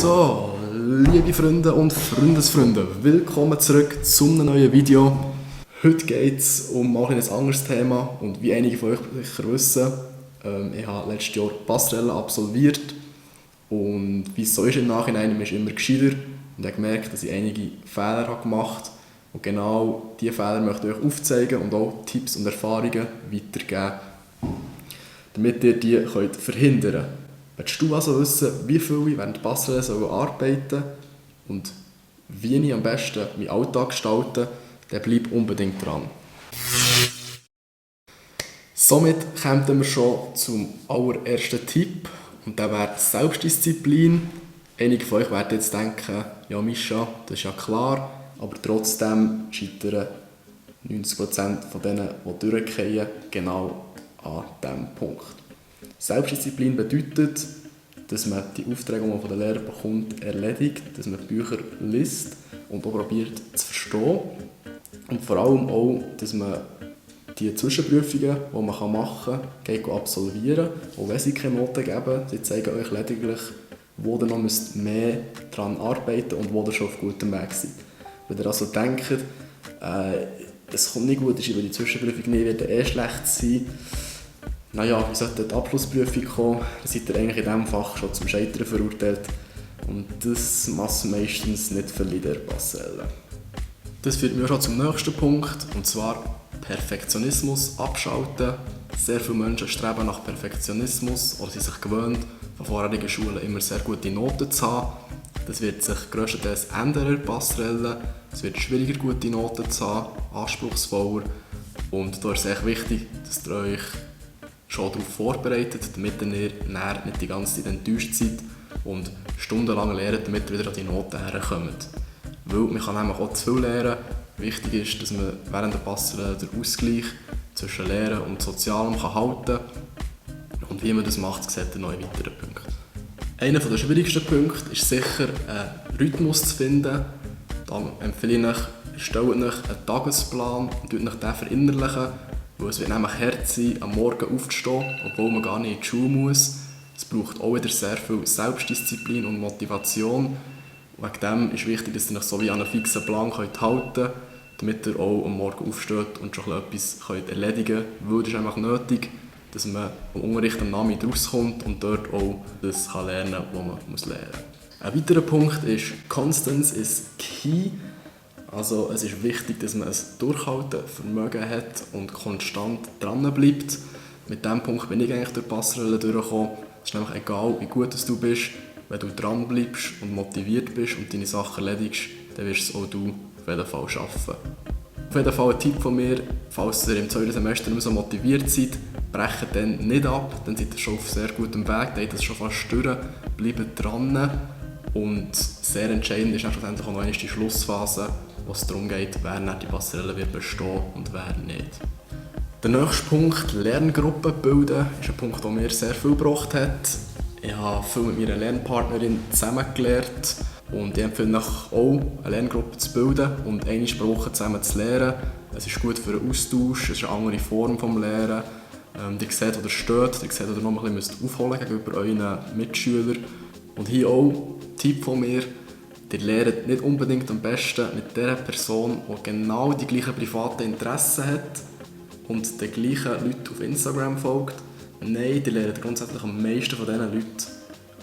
So, liebe Freunde und Freundesfreunde, willkommen zurück zu einem neuen Video. Heute geht es um ein anderes Thema und wie einige von euch sicher wissen, ich habe letztes Jahr Passerelle absolviert und wie es so ist im Nachhinein, man ist immer gescheiter und habe gemerkt, dass ich einige Fehler habe gemacht habe und genau diese Fehler möchte ich euch aufzeigen und auch Tipps und Erfahrungen weitergeben, damit ihr die verhindern könnt. Willst du also wissen, wie viel ich während der Passerelle arbeiten soll und wie ich am besten meinen Alltag gestalte, dann bleib unbedingt dran. Somit kommen wir schon zum allerersten Tipp und der wäre Selbstdisziplin. Einige von euch werden jetzt denken, ja Mischa, das ist ja klar, aber trotzdem scheitern 90% von denen, die durchfallen, genau an diesem Punkt. Selbstdisziplin bedeutet, dass man die Aufträge, die man von den Lehrern bekommt, erledigt, dass man die Bücher liest und auch probiert zu verstehen. Und vor allem auch, dass man die Zwischenprüfungen, die man machen kann, absolvieren. Auch wenn sie keine Noten geben, sie zeigen euch lediglich, wo ihr noch mehr daran arbeiten müsst und wo ihr schon auf gutem Weg seid. Wenn ihr also denkt, es kommt nicht gut, ist über die Zwischenprüfung nicht, wird schlecht sein. Naja, wie sollte die Abschlussprüfung kommen, dann seid ihr eigentlich in diesem Fach schon zum Scheitern verurteilt. Und das macht meistens nicht viele in der Passerelle. Das führt mich schon zum nächsten Punkt, und zwar Perfektionismus abschalten. Sehr viele Menschen streben nach Perfektionismus oder sind sich gewöhnt, von vorherigen Schulen immer sehr gute Noten zu haben. Das wird sich grösstenteils ändern in der Passerelle. Es wird schwieriger, gute Noten zu haben, anspruchsvoller. Und da ist es echt wichtig, dass ihr euch schon darauf vorbereitet, damit ihr nicht die ganze Zeit enttäuscht seid und stundenlang lernt, damit ihr wieder an die Noten herkommt. Weil man kann nämlich auch zu viel lernen. Wichtig ist, dass man während der Passerelle den Ausgleich zwischen Lernen und Sozialem halten kann. Und wie man das macht, seht ihr noch in weiteren Punkten. Einer der schwierigsten Punkte ist sicher, einen Rhythmus zu finden. Dann empfehle ich euch, erstellt euch einen Tagesplan und euch den verinnerlichen. Weil es wird nämlich hart sein, am Morgen aufzustehen, obwohl man gar nicht in die Schule muss. Es braucht auch wieder sehr viel Selbstdisziplin und Motivation. Wegen dem ist wichtig, dass ihr euch so wie an einen fixen Plan halten könnt, damit ihr auch am Morgen aufsteht und schon etwas erledigen könnt. Weil es ist einfach nötig, dass man am Unterricht am Nachmittag rauskommt und dort auch das lernen kann, was man lernen muss. Ein weiterer Punkt ist, Constance is key. Also es ist wichtig, dass man ein Durchhaltevermögen hat und konstant dran bleibt. Mit diesem Punkt bin ich eigentlich durch die Passerelle durchgekommen. Es ist nämlich egal, wie gut du bist, wenn du dran bleibst und motiviert bist und deine Sachen erledigst, dann wirst es auch du auf jeden Fall schaffen. Auf jeden Fall ein Tipp von mir, falls ihr im zweiten Semester nicht so motiviert seid, brecht dann nicht ab, dann seid ihr schon auf sehr gutem Weg, dann habt ihr es schon fast durch, bleibt dran. Und sehr entscheidend ist dann schlussendlich auch noch die Schlussphase, wo es darum geht, wer die Passerelle wird bestehen und wer nicht. Der nächste Punkt, Lerngruppen bilden, ist ein Punkt, der mir sehr viel gebracht hat. Ich habe viel mit meiner Lernpartnerin zusammengelernt und ich empfehle euch auch, eine Lerngruppe zu bilden und einmal pro Woche zusammen zu lernen. Es ist gut für den Austausch, es ist eine andere Form des Lernen. Ihr seht, wo ihr steht, ihr seht, wo ihr noch ein bisschen aufholen gegenüber euren Mitschülern. Und hier auch ein Tipp von mir, ihr lernt nicht unbedingt am besten mit der Person, die genau die gleichen privaten Interessen hat und den gleichen Leuten auf Instagram folgt. Nein, ihr lernt grundsätzlich am meisten von den Leuten,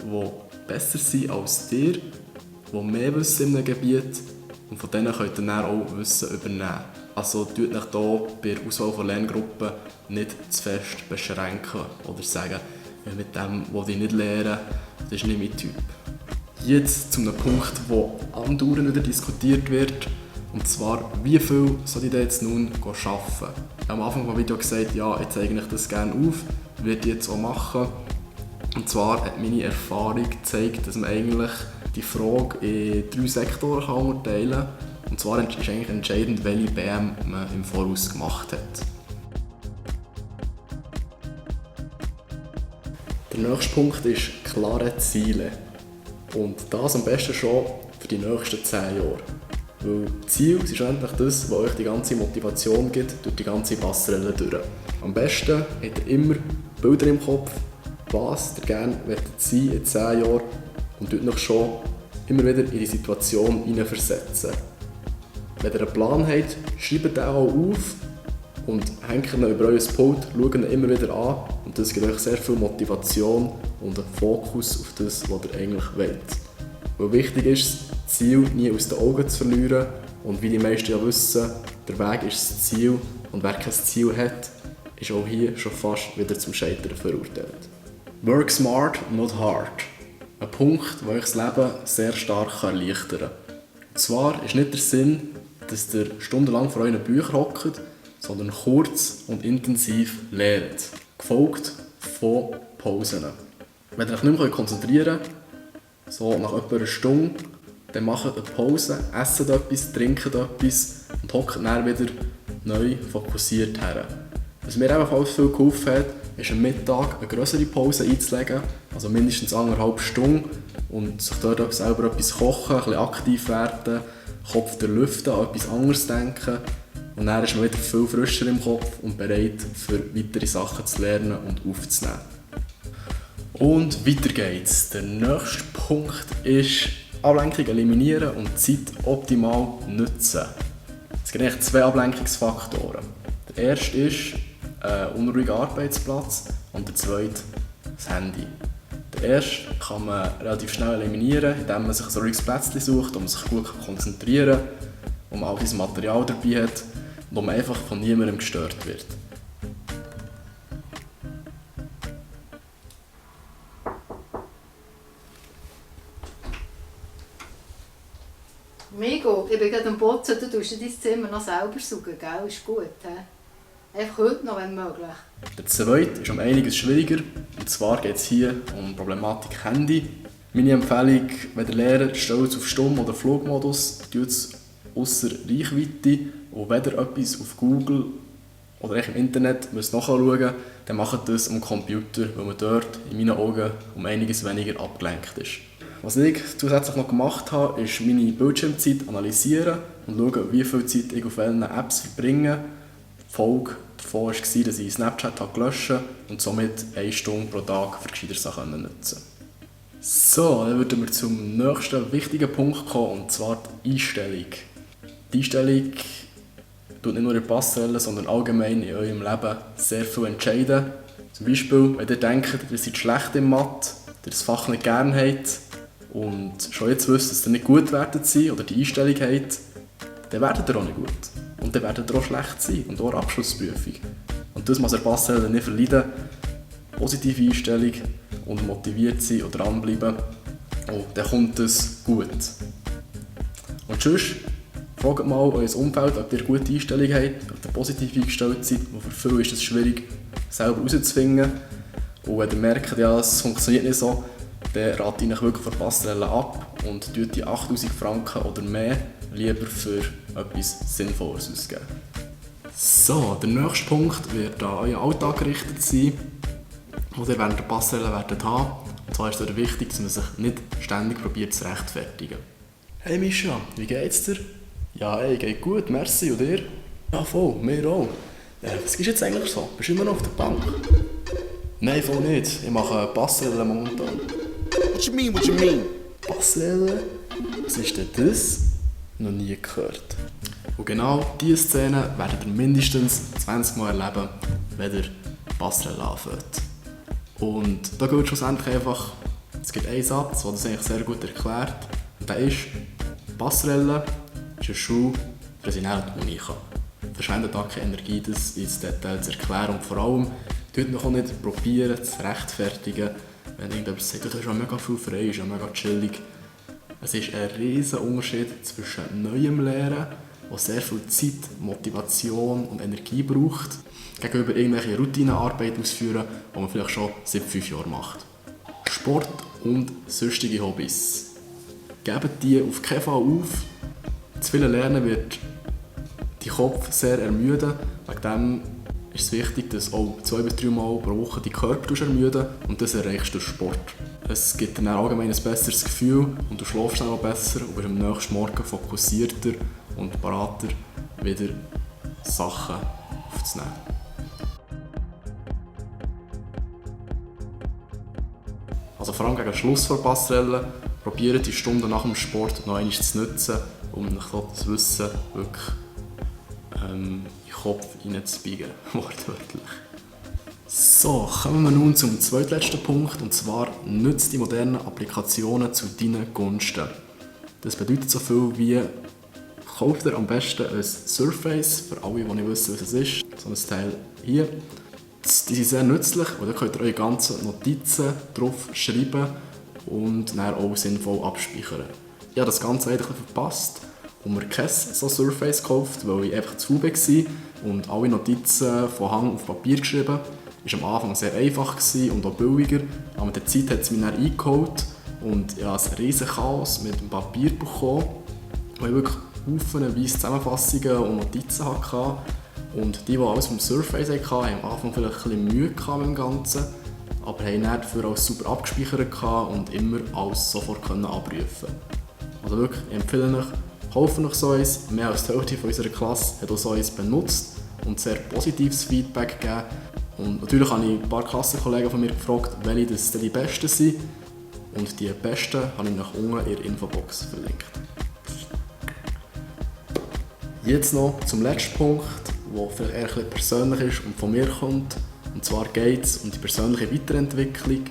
die besser sind als ihr, die mehr wissen in einem Gebiet und von denen könnt ihr dann auch Wissen übernehmen. Also tut euch hier bei der Auswahl von Lerngruppen nicht zu fest beschränken oder sagen, mit dem, was ich nicht lerne, das ist nicht mein Typ. Jetzt zu einem Punkt, der andauernd wieder diskutiert wird, und zwar, wie viel soll ich jetzt nun arbeiten? Ich habe am Anfang des Videos gesagt, ja, ich zeige euch das gerne auf, werde ich jetzt auch machen. Und zwar hat meine Erfahrung gezeigt, dass man eigentlich die Frage in 3 Sektoren unterteilen kann. Und zwar ist eigentlich entscheidend, welche BM man im Voraus gemacht hat. Der nächste Punkt ist klare Ziele. Und das am besten schon für die nächsten 10 Jahre. Weil Ziel ist schlussendlich das, was euch die ganze Motivation gibt, durch die ganze Passerelle durch. Am besten habt ihr immer Bilder im Kopf, was ihr gerne sein in 10 Jahren und euch schon immer wieder in die Situation hineinversetzen. Wenn ihr einen Plan habt, schreibt den auch auf und hängt ihn über euer Pult, schaut ihn immer wieder an und das gibt euch sehr viel Motivation und einen Fokus auf das, was ihr eigentlich wollt. Weil wichtig ist, das Ziel nie aus den Augen zu verlieren und wie die meisten ja wissen, der Weg ist das Ziel und wer kein Ziel hat, ist auch hier schon fast wieder zum Scheitern verurteilt. Work smart, not hard. Ein Punkt, der euch das Leben sehr stark erleichtern kann. Und zwar ist nicht der Sinn, dass ihr stundenlang vor euren Büchern hockt, sondern kurz und intensiv lernt, gefolgt von Pausen. Wenn ihr euch nicht mehr konzentrieren könnt, so nach etwa einer Stunde, dann macht eine Pause, esst etwas, trinkt etwas und hockt dann wieder neu fokussiert her. Was mir ebenfalls viel geholfen hat, ist am Mittag eine grössere Pause einzulegen, also mindestens 1,5 Stunden, und sich dort selber etwas kochen, ein bisschen aktiv werden, Kopf durchlüften, an etwas anderes denken und dann ist man wieder viel frischer im Kopf und bereit für weitere Sachen zu lernen und aufzunehmen. Und weiter geht's. Der nächste Punkt ist Ablenkung eliminieren und Zeit optimal nutzen. Es gibt eigentlich 2 Ablenkungsfaktoren. Der erste ist ein unruhiger Arbeitsplatz und der zweite das Handy. Der erste kann man relativ schnell eliminieren, indem man sich ein ruhiges Plätzchen sucht, wo man sich gut konzentrieren kann, wo man all sein Material dabei hat und wo man einfach von niemandem gestört wird. Migo, ich bin gerade am Putzen, du tust dein Zimmer noch selber saugen, gell? Ist gut, he? Einfach heute noch, wenn möglich. Der zweite ist um einiges schwieriger, und zwar geht es hier um die Problematik Handy. Meine Empfehlung, wenn ihr lernt, stellt es auf Stumm- oder Flugmodus, tut es ausser Reichweite, und wenn ihr etwas auf Google oder im Internet nachschauen müsst, dann macht das am Computer, weil man dort in meinen Augen um einiges weniger abgelenkt ist. Was ich zusätzlich noch gemacht habe, ist meine Bildschirmzeit analysieren und schauen, wie viel Zeit ich auf welchen Apps verbringe. Die Folge davon war, dass ich Snapchat gelöscht habe und somit 1 Stunde pro Tag für gescheiter Sachen nutzen. So, dann würden wir zum nächsten wichtigen Punkt kommen, und zwar die Einstellung. Die Einstellung tut nicht nur in Passerelle, sondern allgemein in eurem Leben sehr viel entscheiden. Zum Beispiel, wenn ihr denkt, ihr seid schlecht im Mathe, ihr das Fach nicht gerne habt und schon jetzt wisst, dass ihr nicht gut werdet sein oder die Einstellung habt, dann werdet ihr auch nicht gut. Und dann werdet ihr auch schlecht sein und auch eine Abschlussprüfung. Und das muss der Passerelle nicht verleiden. Positive Einstellung und motiviert sein und dranbleiben. Und dann kommt es gut. Und sonst fragt mal euer Umfeld, ob ihr eine gute Einstellung habt, ob ihr positiv eingestellt seid. Und für viele ist es schwierig, selber herauszufinden. Und wenn ihr merkt, ja, es funktioniert nicht so, dann rate ich euch wirklich von der Passerelle ab und tut die 8000 Franken oder mehr lieber für etwas Sinnvolles ausgeben. So, der nächste Punkt wird an euren Alltag gerichtet sein, den ihr während der Passerelle werdet haben. Und zwar ist es wichtig, dass man sich nicht ständig probiert zu rechtfertigen. Hey Mischa, wie geht's dir? Ja, ey, geht gut, merci. Und dir? Ja, voll, mir auch. Was ist jetzt eigentlich so? Bist du immer noch auf der Bank? Nein, voll nicht. Ich mache Passerelle momentan. What you mean, what you mean? Passerelle? Was ist denn das? Noch nie gehört. Und genau diese Szene werdet ihr mindestens 20 Mal erleben, wenn ihr Passerelle anfängt. Und da gilt schlussendlich einfach, es gibt einen Satz, der das eigentlich sehr gut erklärt. Und der ist, Passerelle ist eine Schule, für sie nicht die Uni kann. Verschwendet da keine Energie, das ins Detail zu erklären. Und vor allem, tut noch nicht probieren zu rechtfertigen, wenn irgendjemand sagt, du hast ja mega viel frei, ist ja mega chillig. Es ist ein riesiger Unterschied zwischen neuem Lernen, das sehr viel Zeit, Motivation und Energie braucht, gegenüber irgendwelche Routinearbeit ausführen, die man vielleicht schon seit 5 Jahren macht. Sport und sonstige Hobbys. Gebt die auf keinen Fall auf. Zu viel Lernen wird die Kopf sehr ermüden. Wegen dem ist es wichtig, dass auch 2 bis 3 Mal pro Woche die Körper ermüden und das erreichst du durch Sport. Es gibt dann allgemein ein besseres Gefühl und du schläfst dann auch besser und bist am nächsten Morgen fokussierter und berater, wieder Sachen aufzunehmen. Also vor allem gegen Schluss der Passerelle probiert die Stunden nach dem Sport noch einmal zu nutzen, um euch das Wissen wirklich in den Kopf hineinzubiegen, wortwörtlich. So, kommen wir nun zum zweitletzten Punkt, und zwar nutzt die modernen Applikationen zu deinen Gunsten. Das bedeutet so viel wie, kauft ihr am besten ein Surface, für alle, die nicht wissen, was es ist, so ein Teil hier. Die sind sehr nützlich, und da könnt ihr eure ganzen Notizen drauf schreiben und dann auch sinnvoll abspeichern. Ich habe das Ganze eigentlich verpasst und mir kein so Surface gekauft, weil ich einfach zu faul war und alle Notizen von Hand auf Papier geschrieben. Das war am Anfang sehr einfach und auch billiger, aber mit der Zeit hat es mich dann eingeholt und ich hatte ein riesen Chaos mit dem Papier bekommen, wo ich wirklich haufenweise Zusammenfassungen und Notizen hatte. Und die alles vom Surface hatten, haben am Anfang vielleicht ein bisschen Mühe mit dem Ganzen, aber haben dann dafür alles super abgespeichert und immer alles sofort abrufen. Also wirklich, ich empfehle euch, kauft euch so eins. Mehr als die Hälfte unserer Klasse hat auch so eins benutzt und sehr positives Feedback gegeben. Und natürlich habe ich ein paar Klassenkollegen von mir gefragt, welche das die besten sind. Und die besten habe ich nach unten in der Infobox verlinkt. Jetzt noch zum letzten Punkt, der vielleicht eher ein bisschen persönlich ist und von mir kommt. Und zwar geht es um die persönliche Weiterentwicklung.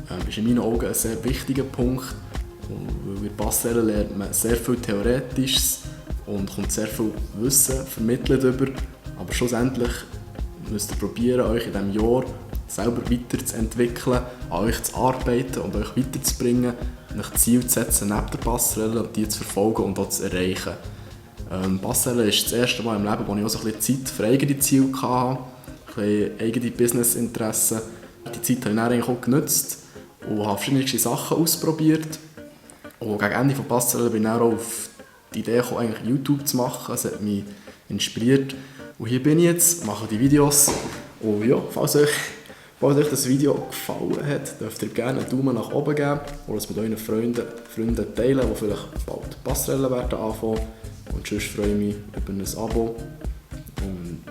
Das ist in meinen Augen ein sehr wichtiger Punkt. Weil in der Passerelle lernt man sehr viel Theoretisches und kommt sehr viel Wissen vermittelt über. Aber schlussendlich müsst ihr probieren, euch in diesem Jahr selber weiterzuentwickeln, an euch zu arbeiten und euch weiterzubringen, euch Ziele zu setzen neben der Passerelle und die zu verfolgen und auch zu erreichen. Passerelle ist das erste Mal im Leben, wo ich auch so ein bisschen Zeit für eigene Ziele hatte, ein bisschen eigene Businessinteressen. Die Zeit habe ich dann eigentlich auch genutzt und habe verschiedene Sachen ausprobiert. Und gegen Ende von Passerelle bin ich dann auch auf die Idee gekommen, eigentlich YouTube zu machen. Das hat mich inspiriert. Und hier bin ich jetzt, mache die Videos. Und ja, falls euch das Video gefallen hat, dürft ihr gerne einen Daumen nach oben geben oder es mit euren Freunden teilen, die vielleicht bald Passerelle werden anfangen. Und sonst freue ich mich über ein Abo. Und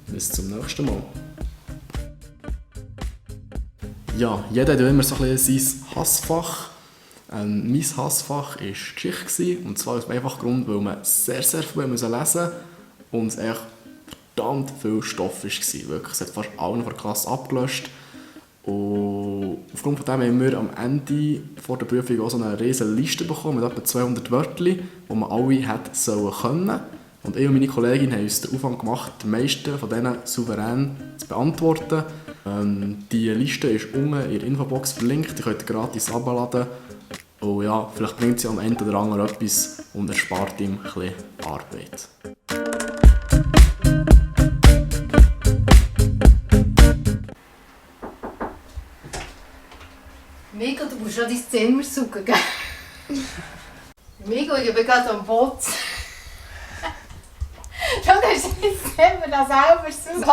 bis zum nächsten Mal. Ja, jeder hat ja immer so ein bisschen sein Hassfach. Mein Hassfach war Geschichte. Und zwar aus dem einfachen Grund, weil man sehr, sehr viel lesen musste und es echt verdammt viel Stoff war. Wirklich, es hat fast alle von der Klasse abgelöscht. Und aufgrund von dem haben wir am Ende vor der Prüfung auch so eine riesige Liste bekommen mit etwa 200 Wörtern, die man alle hätte können. Und ich und meine Kollegin haben uns den Aufwand gemacht, die meisten von denen souverän zu beantworten. Die Liste ist unten in der Infobox verlinkt, die könnt ihr gratis herunterladen. Und ja, vielleicht bringt sie am Ende oder anderen etwas und erspart ihm ein bisschen Arbeit. Migo, du musst schon dein Zimmer suchen, gell? Migo, ich bin gerade am Putzen. Schau, du hast dein Zimmer da selber suchen.